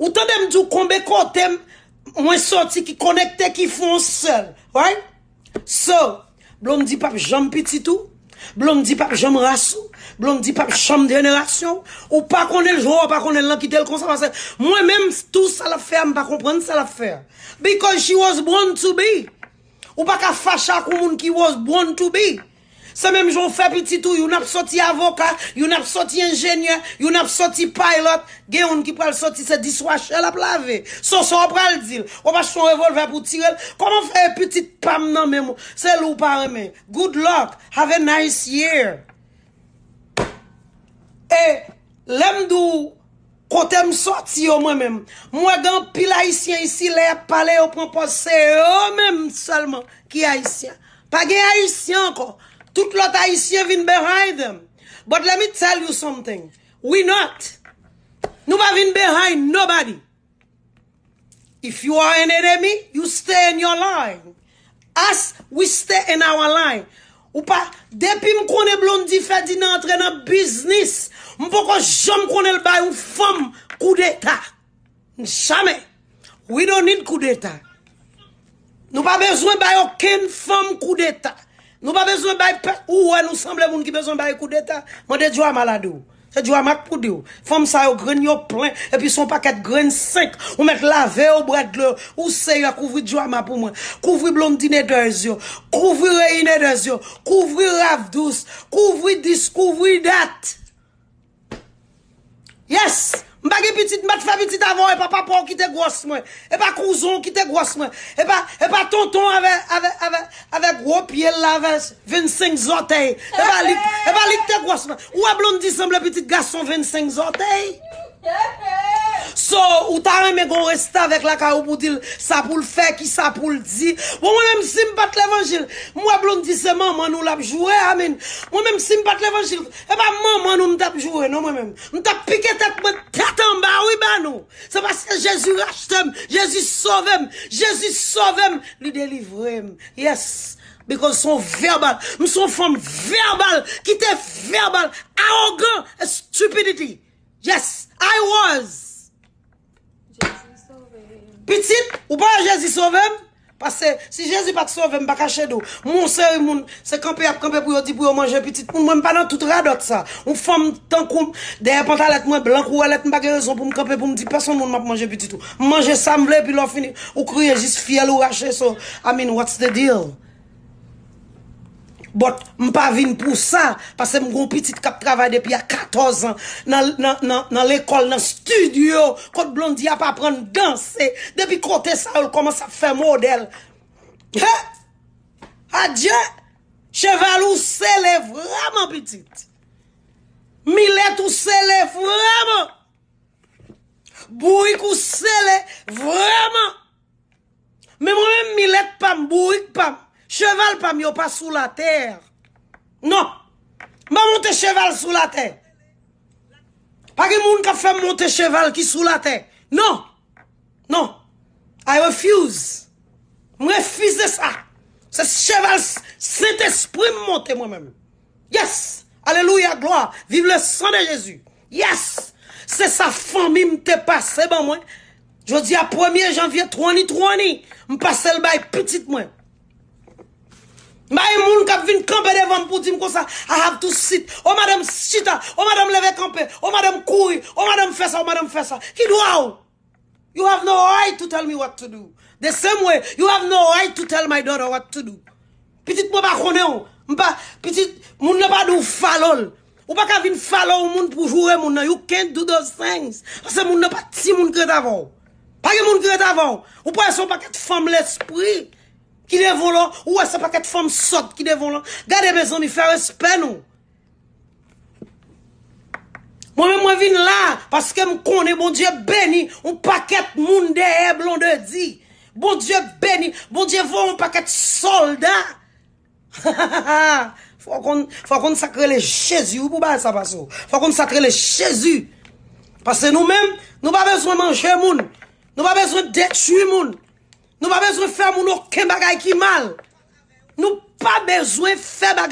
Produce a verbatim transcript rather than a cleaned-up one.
Ou tande m di w konbe kote m, mwen soti ki konekte, ki fè yon sèl, right? So, Blondedy p ap janm pitit ou. Blondedy p ap janm ras ou. Blondedy p ap janm jenerasyon ou. Ou pa konnen l jwe, ou pa konnen l nan kite l konsa, paske mwen menm, tou sa l ap fè a, m pa konprann sa l ap fè a. Because she was born to be. Ou pa ka fache ak yon moun ki was born to be. Se menm jan w fè pitit ou, youn ap soti avoka, youn ap soti enjenyè, youn ap soti pilot, gen youn ki pral soti se dishwasher l ap lave. So sa w pral di l? W ap achte yon revòlvè pou w tire l? Kòman fè e pitit pa m nan menm ou? Se li w pa renmen. Good luck. Have a nice year. E lè m di w kote m soti yo mwen menm, m wè gen anpil Ayisyen isi, lè y ap pale, yo pran pòz se yo menm sèlman ki Ayisyen. Pa gen Ayisyen ankò. Tout lòt Ayisyen vin behind them. But let me tell you something. We not. Nou pa vin behind nobody. If you are an enemy, you stay in your line. Us, we stay in our line. Ou pa, depi m konnen Blondedy Ferdinand antre nan biznis, m poko janm konnen l bay yon fanm koudeta. Jamè. We don't need koudeta. Nou pa bezwen bay okenn fanm koudeta. Nou pa bezwen bay pè, ou wè nou sanble moun ki bezwen bay koudeta. Mande Joama la di w. Se Joama k pou di w. Fanm sa yo grenn yo plen, epi se yon pakèt grenn senk. Ou mèt lave yo, bwè dlo. Ou seyè, kouvri Joama pou mwen. Kouvri Blondedy Neders yo. Kouvri Rey Neders yo. Kouvri Raf Dous. Kouvri dis, kouvri dat. Yes! M pa gen pitit, m pa t fè pitit avan w, e pa papa w ki te gwòs mwen, e pa kouzen w ki te gwòs mwen, e pa, e pa tonton avè, avè, avè, avè gwo pye l la, avè vennsenk zòtèy, e pa li, e pa li ki te gwòs mwen. Ou wè Blondedy sanble pitit gason vennsenk zòtèy? So, ou ta renmen gon restavèk lakay ou pou di l sa pou l fè, ki sa pou l di. Bon, mwen menm, si m pa t levanjil, m wè Blondedy se manman nou l ap joure, amen. Mwen menm, si m pa t levanjil, e pa manman nou m t ap joure, non, mwen menm. M t ap pike tèt mwen tèt anba, wi, ba nou. Se paske Jezi rachte m, Jezi sove m, Jezi sove m, li delivre m. Yes. Because se yon vèbal. M se yon fanm vèbal ki te vèbal, awogan, stupidity. Yes, I was. Pitit, ou pa wè Jezi sove m? Paske si Jezi pa t sove m, pa kache di w. M yon seri moun, se kanpe y ap kanpe pou yo di pou yo manje pitit moun. Mwen, m pa nan tout radòt sa. Yon fanm tankou m, dèyè pantalèt mwen blan kou wèlèt, m pa gen rezon pou m kanpe pou m di pèsonn moun m ap manje pitit ou. M manje sa m vle, epi lè w fini, ou kriye jis fyèl ou rache. So, I mean, what's the deal? But m pa vin pou sa, paske m gon pitit k ap travay depi a katòz an nan, nan, nan, nan lekòl, nan studio, kot Blondedy ap aprann danse. Depi kote sa yo, l kòmanse ap fè modèl. He! Adye! Cheval ou sele vrèman, pitit. Milèt ou sele vrèman. Bourik ou sele vrèman. Men mwen menm, milèt pa m, bourik pa m, cheval pa m, yo pa sou latè. Non. M pa monte cheval sou latè. Pa gen moun k ap fè m monte cheval ki sou latè. Non. Non. I refuse. M refize sa. Se cheval s-, Sentespri m monte mwen menm. Yes! Alelouya, glwa! Viv le sang de Jésus! Yes! Se sa fanmi m te pase ban mwen. Jodi a premye janvye twenty twenty, m pase l bay pitit mwen. M pa gen moun k ap vin kanpe devan m pou di m konsa, I have to sit. O madanm chita, o madanm leve kanpe, o madanm kouri, o madanm fè sa, o madanm fè sa. Ki dwa w? You have no right to tell me what to do. The same way, you have no right to tell my daughter what to do. Pitit mwen pa konnen w. M pa, pitit, moun nan pa di w follow l. Ou pa ka vin follow yon moun pou joure moun nan. You can't do those things. Paske moun nan pa timoun ki ret avè w. Pa gen moun ki ret avè w. Ou pa wè se yon pakèt fanm lespri ki devan w lan. Ou wè se pakèt fanm sòt ki devan w lan. Gade mezanmi, fè respè nou. Mwen menm mwen vin la, paske m konnen Bondye beni yon pakèt moun dèyè Blondedy. Bondye beni, Bondye voye yon pakèt sòlda. Fò w konn, fò w konn sa k rele Jezi, wi, pou bagay sa pase w. Fò w konn sa k rele Jezi. Paske nou menm, nou pa bezwen manje moun. Nou pa bezwen detwi moun. Nou pa bezwen fè moun okenn bagay ki mal. Nou pa bezwen fè bagay